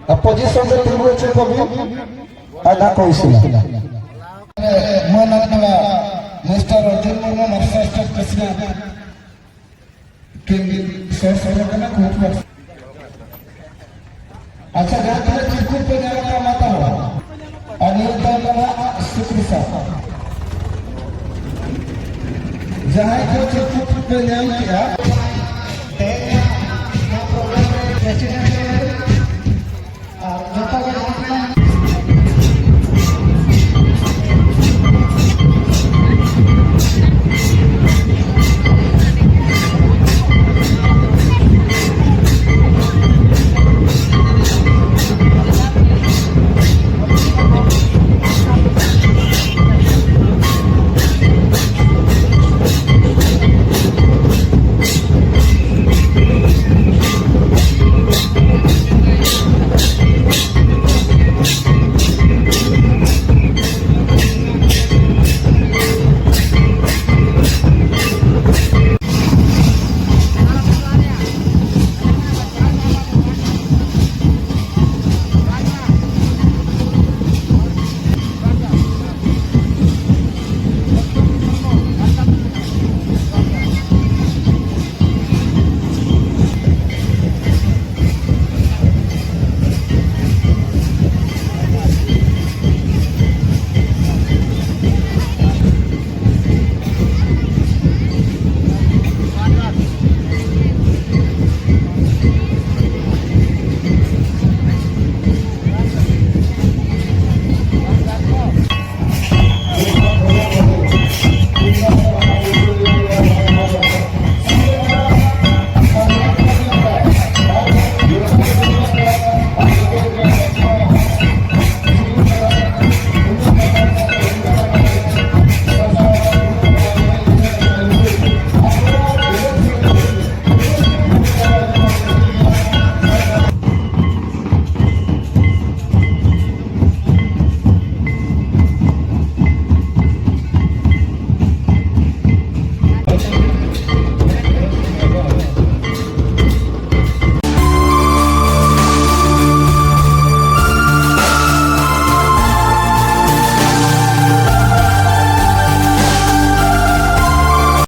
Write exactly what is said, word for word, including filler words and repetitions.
ᱚᱯᱳᱡᱤᱥᱚᱱ ᱨᱮ ᱛᱤᱸᱜᱩ ᱦᱚᱪᱚ ᱠᱚᱵᱤᱱ ᱟᱨ ᱫᱟᱜ ᱠᱚ ᱤᱥᱤᱱᱟ᱾ ᱢᱟᱹᱱ ᱟᱠᱟᱱᱟ ᱢᱤᱥᱴᱟᱨ ᱚᱨᱡᱩᱱ ᱢᱩᱨᱢᱩ, ᱢᱟᱨᱥᱟᱞ ᱥᱴᱮᱴ ᱯᱨᱮᱥᱤᱰᱮᱱᱴ᱾ ᱠᱤᱱ ᱥᱚᱦᱚᱨ ᱥᱮᱴᱮᱨ ᱠᱟᱱᱟ, ᱠᱷᱩᱵ ᱠᱚ᱾ ᱟᱪᱪᱷᱟ, ᱡᱟᱦᱟᱸ ᱛᱤᱱᱟᱹᱜ ᱪᱤᱨᱠᱩᱴ ᱯᱮ ᱧᱟᱢ ᱠᱟᱜᱼᱟ, ᱢᱟ ᱛᱟᱦᱚᱞᱮ᱾ ᱟᱨ ᱱᱤᱭᱟᱹ ᱛᱟᱭᱚᱢ ᱫᱚ ᱱᱟᱦᱟᱜ ᱥᱩᱠᱨᱤ ᱥᱟᱵ᱾ ᱡᱟᱦᱟᱸᱭ ᱠᱚ ᱪᱤᱨᱠᱩᱴ ᱯᱮ ᱧᱟᱢ ᱠᱮᱜᱼᱟ, ᱛᱮᱦᱮᱧ ᱱᱚᱣᱟ ᱯᱨᱳᱜᱨᱟᱢ ᱨᱮ ᱯᱨᱮᱥᱤᱰᱮᱱᱴ